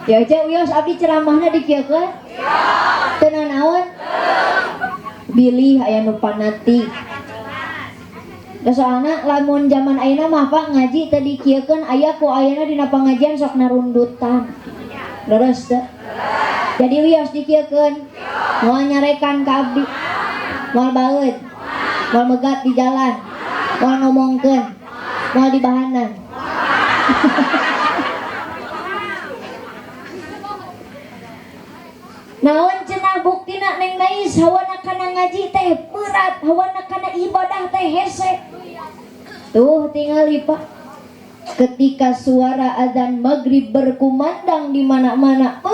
Ya aja wios abdi ceramahna dikieukeun. Teu nanaon? Bilih aya nu fanatik. Da soalna lamun zaman ayeuna mah Pak ngaji teu dikieukeun aya ku ayeuna dina pangajian sok narundutan. Leres teu? Jadi wios dikieukeun. Moal nyarekan ka abdi. Moal baeud. Moal megat di jalan. Moal ngomongkeun. Moal dibahanan. Naon cenah buktina Neng Nais hawana kana ngaji teh berat, hawana kana ibadah teh hese. Tuh tingali Pak. Ketika suara azan maghrib berkumandang di mana-mana,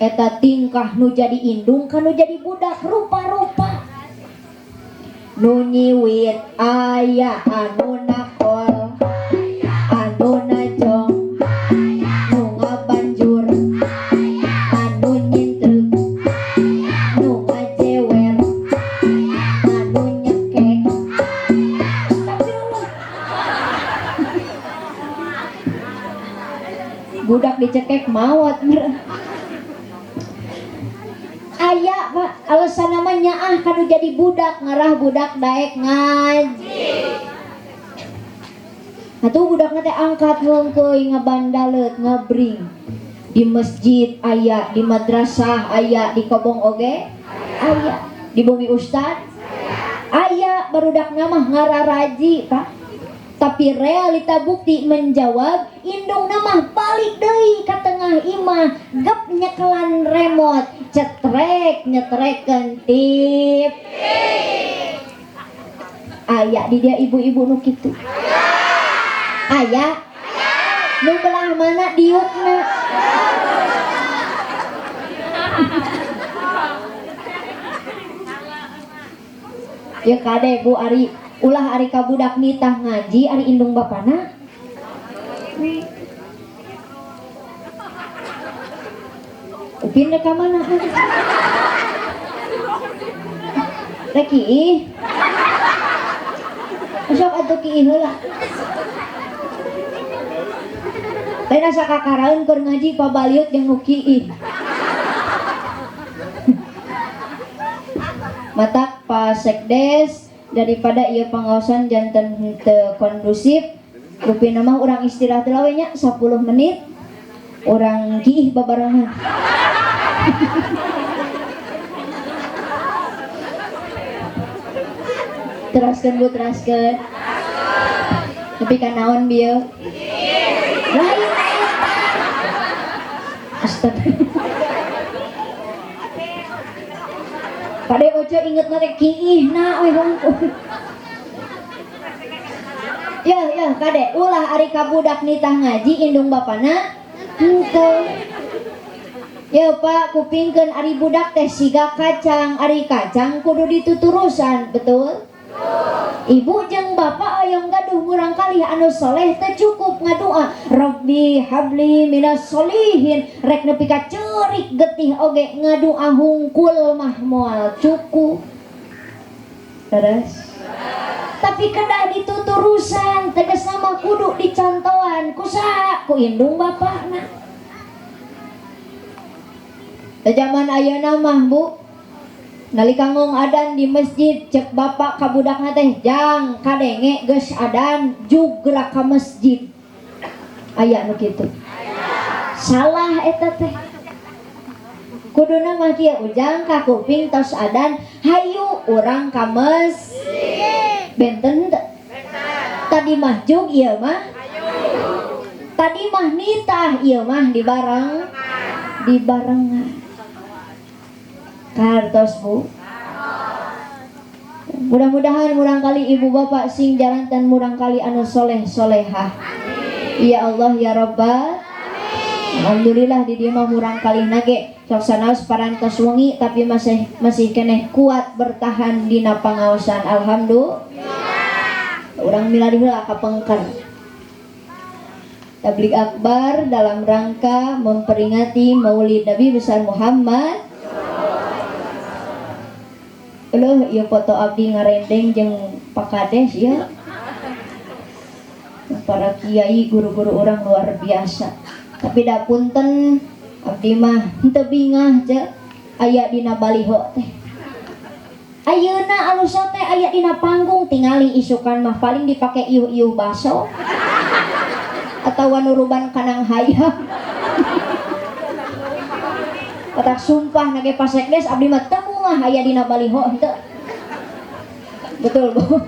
eta tingkah nu jadi indung ka nu jadi budak rupa-rupa. Nu nyiwit aya anu nakol, anu najong, nu ngabanjur, anu nyintrek, nu ngajewer, anu nyekek. Astagfirullah. Budak dicekek mawat meureun. Aya Pak, alasan namanya nyaah kanu jadi budak, ngarah budak daek ngaji. Atuh budakna teh angkat heungkeuy ngabandaleut, ngabring. Di masjid aya, di madrasah aya, di kobong oge aya, di bumi ustad aya, barudak mah ngararaji Pak. Tapi realita bukti menjawab indung mah balik deui ka tengah imah, gep nyekelan remote, cetrek nyetrekeun tip. Aya di dia ibu-ibu nu kitu. Aya. Nu belah mana diukna? Ya kade Bu Ari, ulah ari ka budak nitah ngaji ari indung bapana. Upin rek ka mana? Rek kiih. Sok atuh kiih heula. Lain asa kakaraeun keur ngaji pabaliut jeung nu kiih. Matak Pak Sekdes daripada ieu pangaosan janten henteu kondusif, rupina mah urang istirahat heula we nya 10 menit, urang kiih babarengan. Teraskeun Bu, teraskeun. Tapi ka naon bieu? Lain eta. Astagfirullah. Kade Oce inget na teh kiihna we hungkul. Ya ya kade ulah ari ka budak nitah ngaji indung bapana henteu. Ya Pak, kupingkeun ari budak teh siga kacang, ari kacang kudu dituturusan, betul? Ibu jeung bapak oyong gaduh murang kalih anu soleh teh cukup ngadua Rabbi habli minas solihin, rek nepi ka ceurik getih oge ngadua hungkul mah moal cukup. Terus tapi kedah dituturusan, tegasna mah kudu dicontohan ku saha? Ku indung bapakna. Teh zaman ayeuna mah Bu, nalika ngong adan di masjid cek bapak ka budakna teh jang kadenge geus adan jugra ka masjid. Aya nu kitu. Salah eta teh. Kuduna mah kieu, ujang ka kuping tos adan hayu urang ka masjid. Benten teu? Tadi mah jug ieu mah. Tadi mah nitah ieu mah dibareng dibarengan. Kartos Bu. Mudah-mudahan murang kali ibu bapak sing jalantan murang kali anu soleh solehah. Ya Allah ya Rabbal. Alhamdulillah di dieu mah murang kali nage sok sanaos parantos wengi tapi masih keneh kuat bertahan dina pangaosan. Alhamdulillah. Urang milari heula ka pengker. Tabligh akbar dalam rangka memperingati Maulid Nabi besar Muhammad. Loh, ieu foto abdi ngarendeng jeung Pak Kades ya. Para kiai guru-guru orang luar biasa. Tapi da punten, abdi mah henteu bingah ce aya dina baliho teh. Ayeuna alus teh aya dina panggung, tingali isukan mah paling dipake iuh-iuh baso atau nuruban kanang hayam. Otak sumpah nage pasekdes abdi mah teu bungah aya dina baliho henteu. Betul, Bu.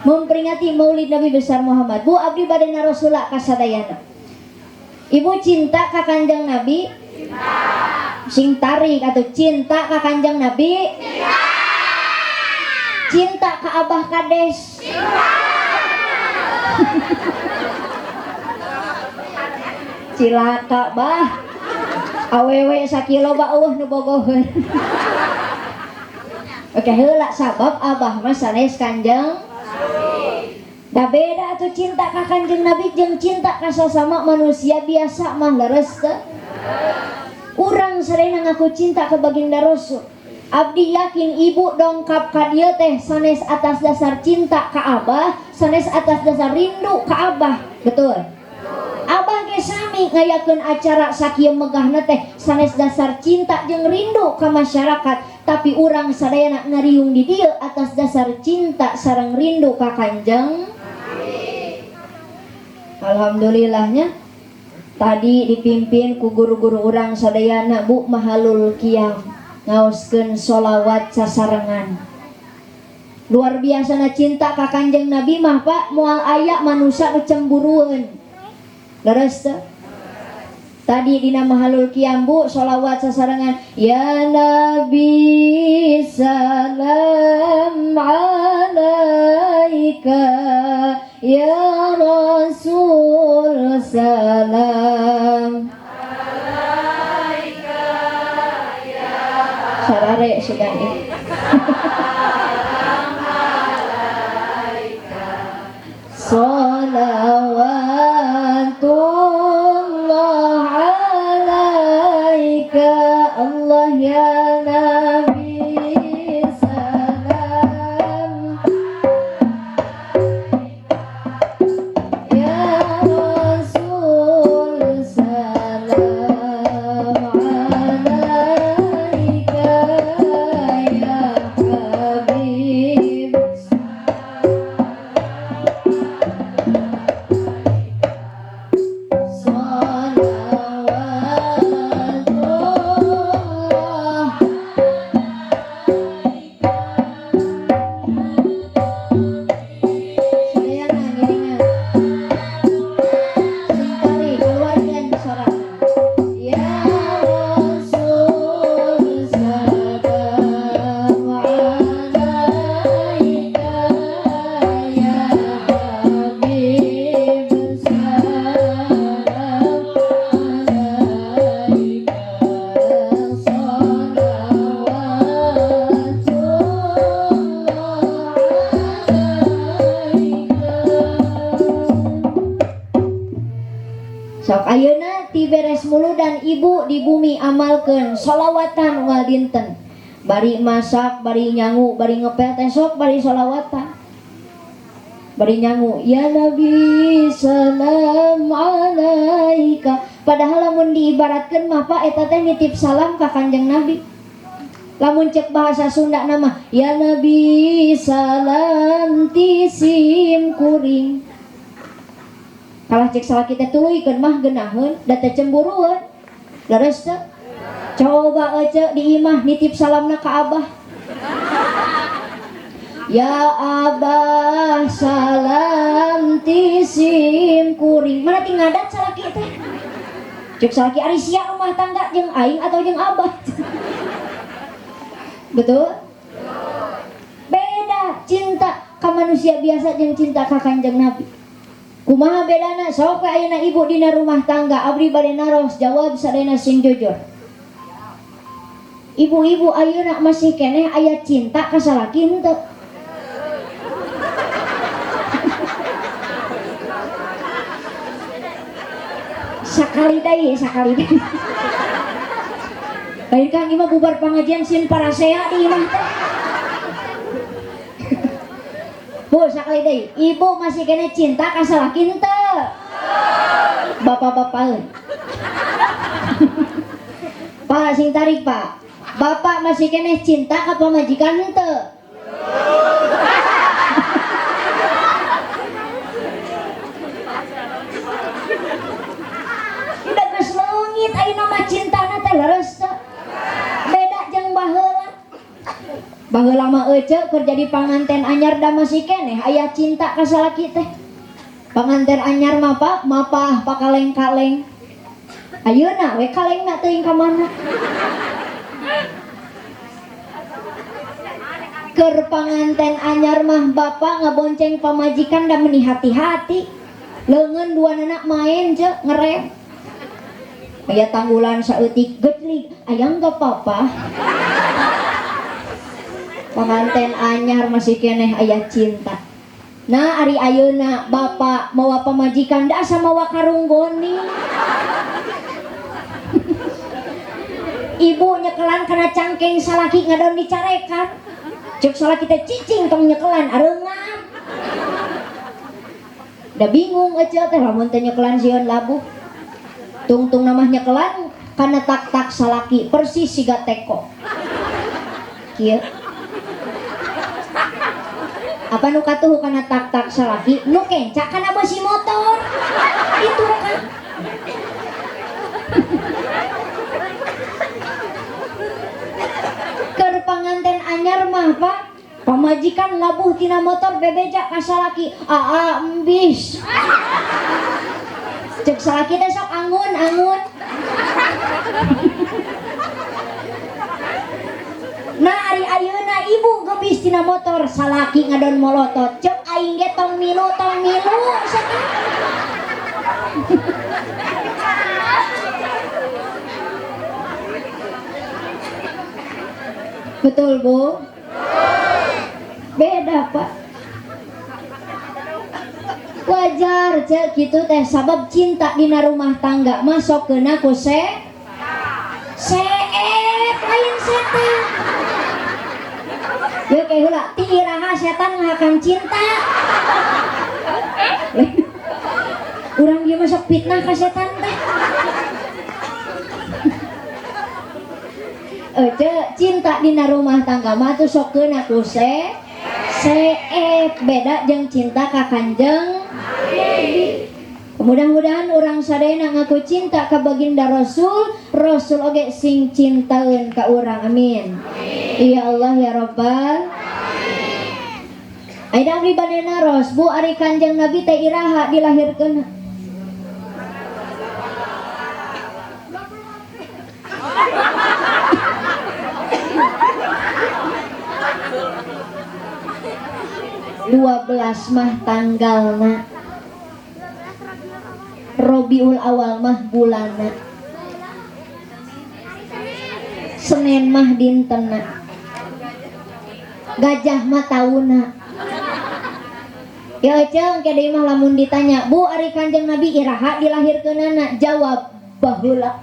Memperingati Maulid Nabi besar Muhammad. Bu, abdi bade naros heula ka sadayana. Ibu cinta ka Kanjeng Nabi? Cinta. Sing tarik atau cinta ka Kanjeng Nabi? Cinta. Cinta ka Abah Kades? Cinta. Cilaka bah. Awewe sakilo ba eueuh nu bogoheun. Oke heula sabab Abah mah sanes Kanjeng. Da beda atuh cinta ka Kanjeng Nabi jeung cinta ka sasama manusia biasa mah, leres teu? Urang sarena ngaku cinta ka baginda Rasul. Abdi yakin ibu dongkap ka dieu teh sanes atas dasar cinta ka Abah, sanes atas dasar rindu ka Abah. Betul? Abah ge sami ngayakeun acara sakieu megahna teh sanes dasar cinta jeung rindu ka masyarakat, tapi urang sadayana ngariung di dieu atas dasar cinta sareng rindu ka Kanjeng. Alhamdulillahnya tadi dipimpin ku guru-guru urang sadayana, Bu, mahalul qiyam ngaoskeun sholawat sasarengan. Luar biasa na cinta ka Kanjeng Nabi mah, Pak, moal aya manusia nu cemburueun. Leres teu? Tadi dina mahalul qiyam, Bu, sholawat sasarengan, ya Nabi salam alaika, ya Rasul salam alaika, ya sarare sugan ini. Salawatullah alaika, Allah ya Nabi salam, ya Rasul salam alaika, ya Habib salawatullah. Sadayana ngiringan. Sing tarik keluarkan sorana. Ya Rasul salam alaika, ya Habib salam alaika, salawatullah alaika. Sok ayeuna ti beres muludan, ibu di bumi amalkeun solawatan unggal dinten. Bari masak, bari nyangu, bari ngepel teh sok bari solawatan. Bari nyangu, ya Nabi salam alaika. Padahal lamun diibaratkeun mah, Pak, eta teh nitip salam ka Kanjeng Nabi. Lamun cek bahasa Sunda nama, ya Nabi salam ti sim kuring. Kalah cek salaki teh tuluykeun mah geunaheun da teh cemburueun. Leres teu? Coba ece di imah nitip salamna ka Abah. Ya Abah salam ti sim kuring. Mana ti ngadat salaki teh? Cek salaki, ari sia rumah tangga jeung aing atau jeung Abah? Betul? Beda cinta ka manusia biasa jeung cinta ka Kanjeng Nabi. Kumaha bedana? Sok we ayeuna ibu dina rumah tangga, abdi bade naros, jawab sadayana sing jujur. Ibu-ibu ayeuna masih keneh aya cinta ka salaki henteu? Sakali deui, sakali deui. Lain kang imah bubar pengajian sin parasea di imah teh. Bu, sakali deui, ibu masih keneh cinta ka salaki henteu? bapak-bapakeun. Pak, sing tarik, Pak. Bapak masih keneh cinta ka pamajikan henteu? Udah geus leungit ayeuna mah cintana teh, leres teu? Beda jeung baheula. Baheula mah ece keur jadi panganten anyar da masih keneh aya cinta ka salaki teh. Panganten anyar mah, Pak, mapah pakaleng-kaleng. Ayeuna we kalengna teuing ka mana. Keur panganten anyar mah bapak ngabonceng pamajikan da meni hati-hati. Leungeun dua anak main je ngerem. Aya tanggulan saeutik gedlig, aya enggak apa-apa. Panganten anyar masih keneh aya cinta. Nah, ari ayeuna bapak mawa pamajikan da asa mawa karung goni. Ibu nyekelan kana cangkeng salaki ngadon dicarekan. Cek salaki teh cicing tong nyekelan areungap. Da bingung ece teh lamun teh nyekelan sieun labuh. Tungtung namah nyekelan kana tak-tak salaki persis siga teko. Kieu. Apa nu katuhu kana tak-tak salaki nu kenca kana besi motor. Itu kan. Keur panganten anyar mah, Pak, pamajikan labuh tina motor bebeja ka salaki, aa embis. Cek salaki teh sok angun-angun. Nah, ari ayeuna ibu gebis tina motor salaki ngadon molotot. Cek aing ge tong milu sakitu. Betul, Bu? Beda, Pak. Wajar cek gitu teh sabab cinta dina rumah tangga masuk kena ku seep lain setan. Ya kayak heula ti iraha setan ngahakan cinta. Urang dia masuk fitnah ka setan teh. Ece cinta dina rumah tangga mah tuh sok keuna ku seep beda jeung cinta ka Kanjeng. Mudah-mudahan urang sadayana ngaku cinta ka baginda Rasul, Rasul oge sing cintaeun ka urang, amin. Ya Allah ya Rabbal. Ayeuna abdi bade naros, Bu, ari Kanjeng Nabi teh iraha dilahirkeun? 12 mah tanggalna, Robiul Awal mah bulanna, Senin mah dintena, Gajah mah tauna. Ya eceng ke deui mah lamun ditanya, Bu, ari Kanjeng Nabi iraha dilahirkeunana? Jawab baheula.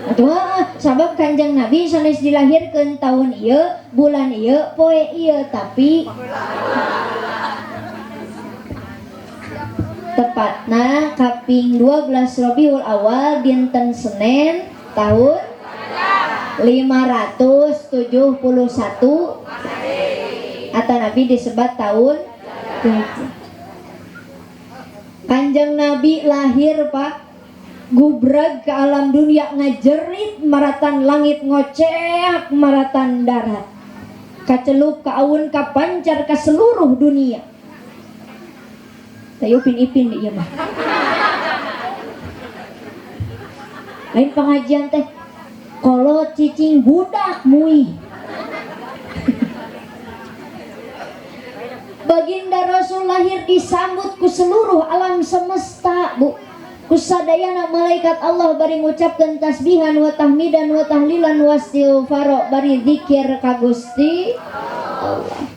Aduh, sabab Kanjeng Nabi sanes dilahirkeun tahun ieu, bulan ieu, poe ieu, tapi tepatna kaping 12 Rabiul Awal dinten Senin tahun 571 atau Nabi disebat tahun gajah. Kanjeng Nabi lahir, Pak, gubrag ke alam dunia ngajerit maratan langit ngoceak maratan darat, kacelup ka aun kapancar ke seluruh dunia. Tayo upin ipin di ieu mah. Lain pengajian teh kolot cicing budak mui. Baginda Rasul lahir disambut ku seluruh alam semesta, Bu. Kusadayana malaikat Allah bari ngucapkeun tasbihan wa tahmidan wa tahlilan wa istighfar bari zikir ka Gusti Allah.